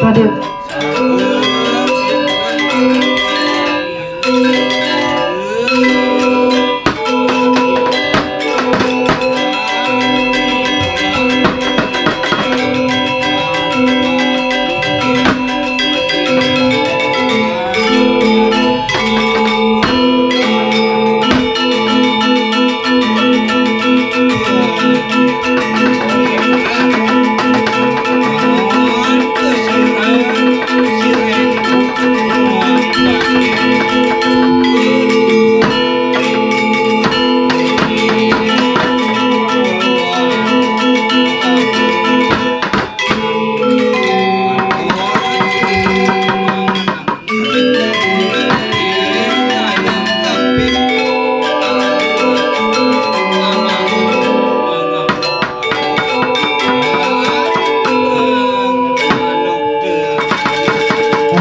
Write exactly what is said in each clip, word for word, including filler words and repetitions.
Hadir.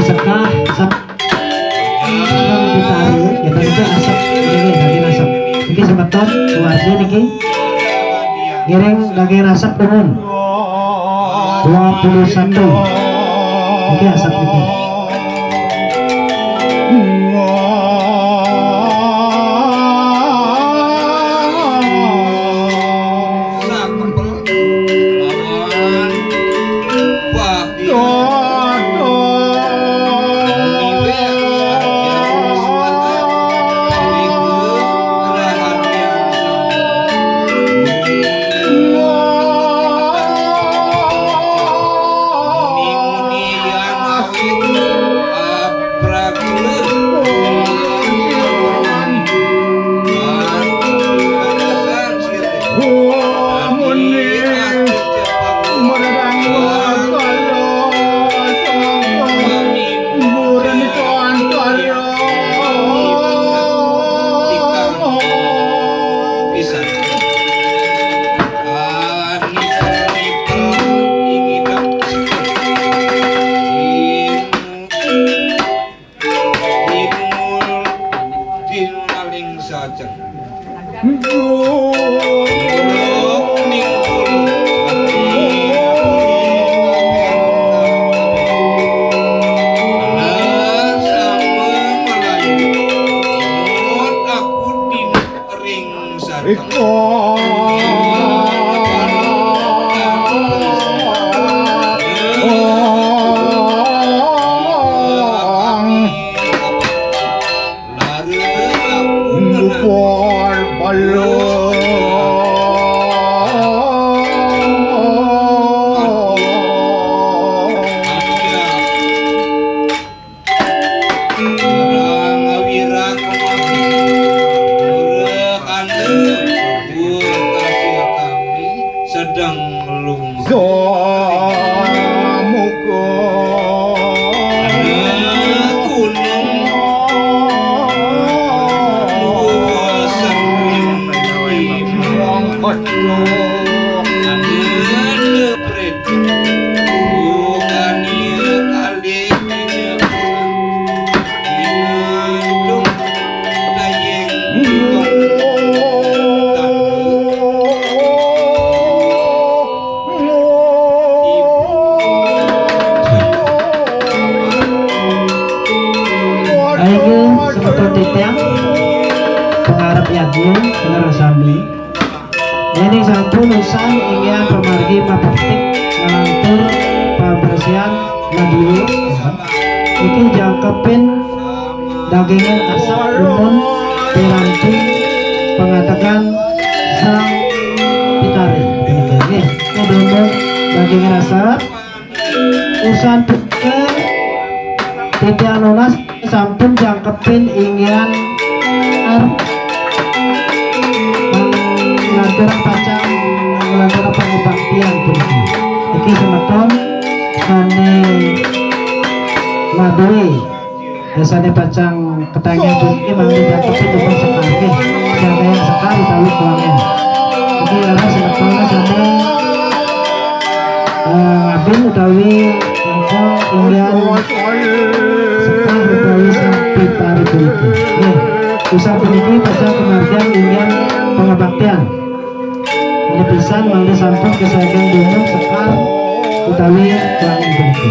Sekar, sep-, ditarik, ya, tadi itu asap, ini, bagian asap. Ini semeton, keluarga niki. Ngiring daging resep dumun. Dua puluh satu. Niki asap niki. Maling saja. Iko. Bupor balon. Sedang melungkuk. Muka. Gunung. Sering. Aduh. Aduh. Ayo, semeton titiang, pengarep yadnya, dengan sami. Yéning sampun usan inggih pamargi mapraktik ngalantur pabersihan radio. Niki jangkepin dagingin asep dumun piranti pangadegan sang pitari. Nggih, niki dumun dagingin asep. Usan pikir titiang nunas sampun jangkepin inggihan ar-, nglanturang pacang, nglanturang pangubaktian puniki. Niki semeton sané madué, sané pacang Ketanggihan puniki mangke jangkepin dumun sekar, nggih. Jangkayang sekar utawi kewangen. Niki leres semeton sané, eh, ngabin utawi nangka inggihan sekar utawi sang pitari puniki. Nggih. Usan puniki pacang kamargiang inggihan pangabaktian. Ini pisan mangke sampun kesayang dumun sekar utawi kewangen puniki.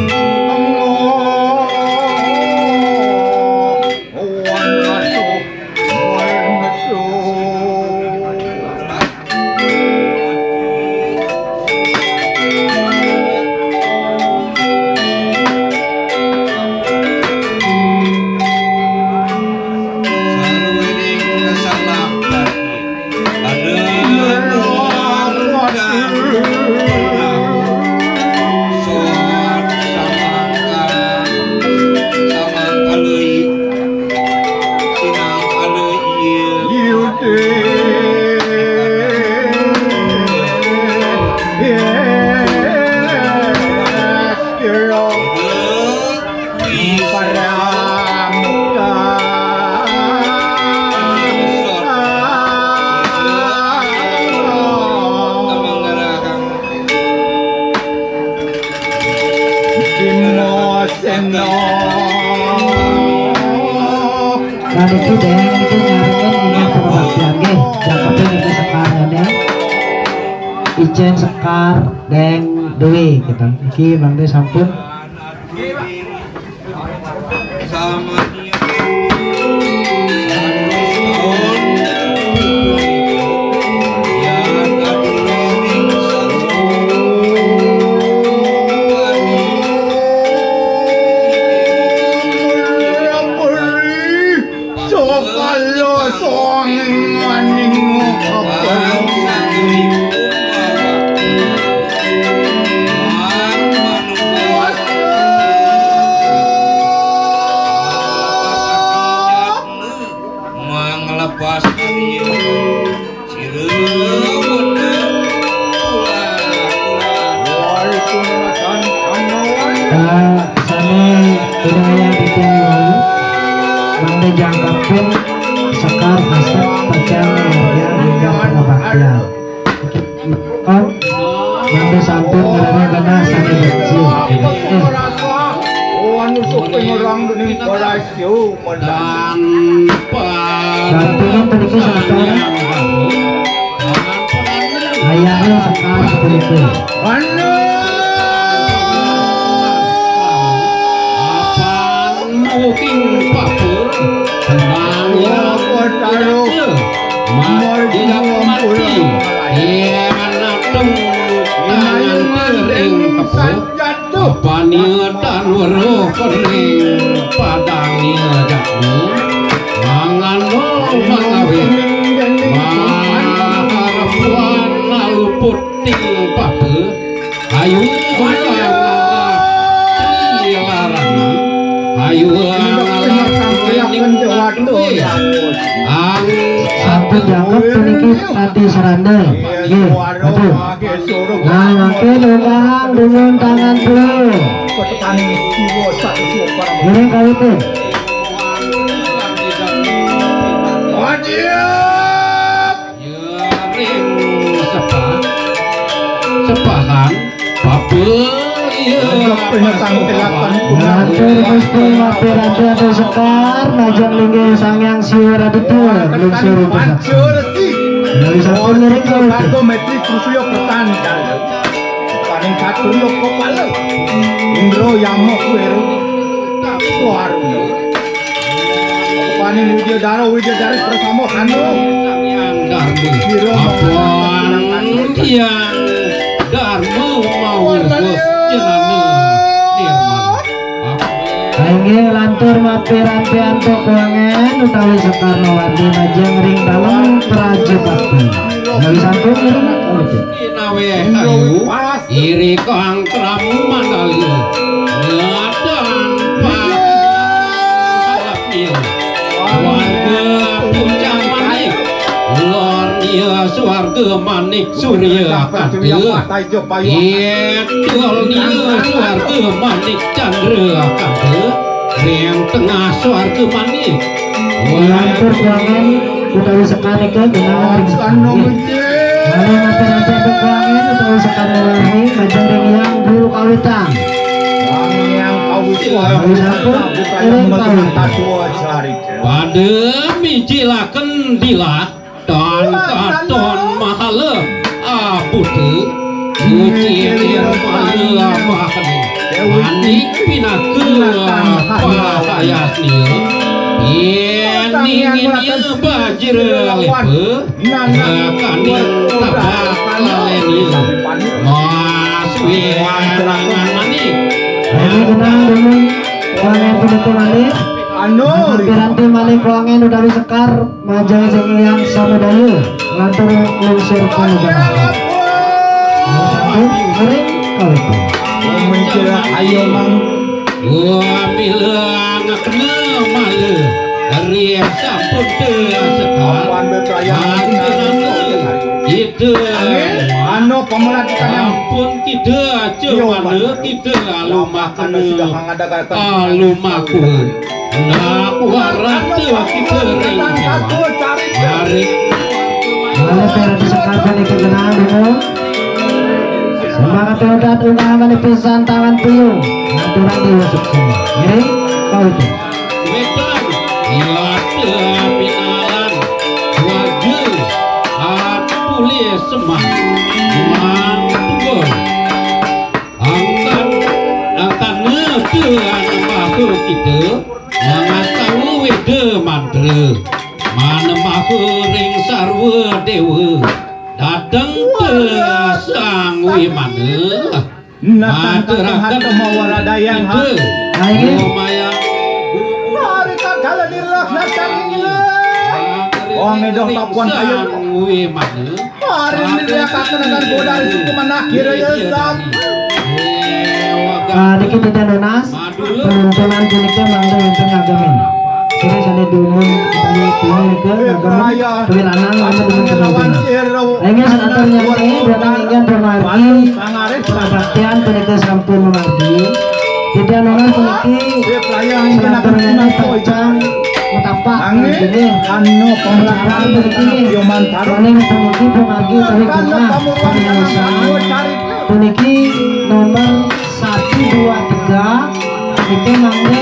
Nah, niki Déng, niki nyarengin inggih pangabaktian nggih. Jangkepin niki Sekar, Déng. Icén Sekar, Déng Dwi gitu. Niki mangke sampun. Sokala songing maning. Manglepas ari. Sira bener. Waalaikumsalam. Ah, sami budaya titiang wau. Mangda jangkepin Sekar Asep pacang nglarang inggih pangabaktian. Mangda sampun ngrereh genah sami becik. Eh. Oh, anu sopeng orang dening balas yo, medan. Bantuan puniki sampun. Ayahnya Sekar puniki. Anu. Apan muking papur. Tenang ya, Kotaro. Mati tidak mati. Iya, natung tangan kering kepuh. Jatuh. Apania tan weruh kening padangnya jatuh. Mangano mangawit. Maharapuan lalu puting papa. Ayu larangan. Ayu larangan. Ang sampun jangkep puniki kanthi serana. Nggih, betul. Nah, mangke nunggahang dengan tangan beliau. Ini kawitnya. Wajib. Ya, ring sepah. Sepahan. Papa, ya. Matur Gusti, matur Raja Sekar, majeng linggih Sang Hyang Siwa Raditya, lungsur. Dari sampun ngiring kawit. Metri Krusuya Pertan. Paning Satria Kopala. Indra Yama Kuwera. Waruna. Paning Widyadara, Widyadari Prasama Kandung. Tiang Darma. Sira Apan Tiang Darma mau Gus Jenana Nirmala. Inggih lantur mapiranti antuk wangen utawi Sekar Mawardi majeng ring dalem prajapati. Utawi sampun ngiring. Naweh ayu. Iri kang kramu mandali. Ngadan pasalapnya. Warga Puncak Manik. Lornya Swarga Manik Surya Kanta. Idulnya Swarga Manik Chandra Kanta. Ring tengah Swarga Manik. Lantur kuangan utawi Sekar nika genah ring Sekar. Malih matur-atur kuangan utawi Sekar Mawardi majeng ring Hyang Guru Kawitan. Hyang Kawitan. Kawitan pun ring Kawitan. Pada mijilaken dilah tan katon mahala aputu. Suci nirmala mahakena. Manik pinaka pahayasnya. Yen ninginnya bajra lepa. Nakaning tabak lalenia. Mas wirangan manik. Ini genah demen wangen punika malih. Anu. Piranti malih wangen utawi Sekar majeng sing Hyang Samudaya. Lantur lungsur pangubahan. Sampun ring kawit. Ayo mang. Wah, mila ngakena mala. Ari sampun teu Sekar. Apan beprayan. Kita. Anu pemelat kanyang. Ampun kita aja mana kita lalu makan. Alu maku. Nak warata kita ring Jawa. Mari. Mari, para Sekar puniki genah dulu. Para pemuda undangan pisan tangan piyu. Aturan dewa sukses. Ngiring, kau itu. Wedan, ilate aminalan, wajil, atuli semah, mantugo. Angkan, angkan ngedean mahu kita, mangastawu weda mantra, manemahu ring sarwa dewa, dateng te sang wimana. Natang kakang hata mawaradayang ha. Ayo. Hari kakala dirlah natang inilah. Oh, ngedoh papuan kayu. Hari ini dia kata dengan godari suku manah kira ya sam. Ah, niki titiang nunas, penuntunan punika mangda wénten ngagemin. Sira sané dumun utawi tiyang nika ngagemin, kuwi lanang utawi dumun penuntunan. Inggih, senator nyampe, datang inggih pamargi, pangabaktian punika sampun mamargi. Titiang nunas puniki senator nyampe pacang matapak. Inggih, anu pemelaran puniki, malih puniki pamargi utawi bunga pangayusan. Puniki nomor satu dua tiga, niki mangke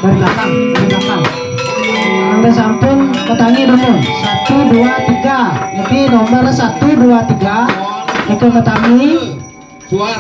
berbelakang, berbelakang. Mangke sampun matangi nomor satu dua tiga, niki nomor satu dua tiga, niki matangi. Suara.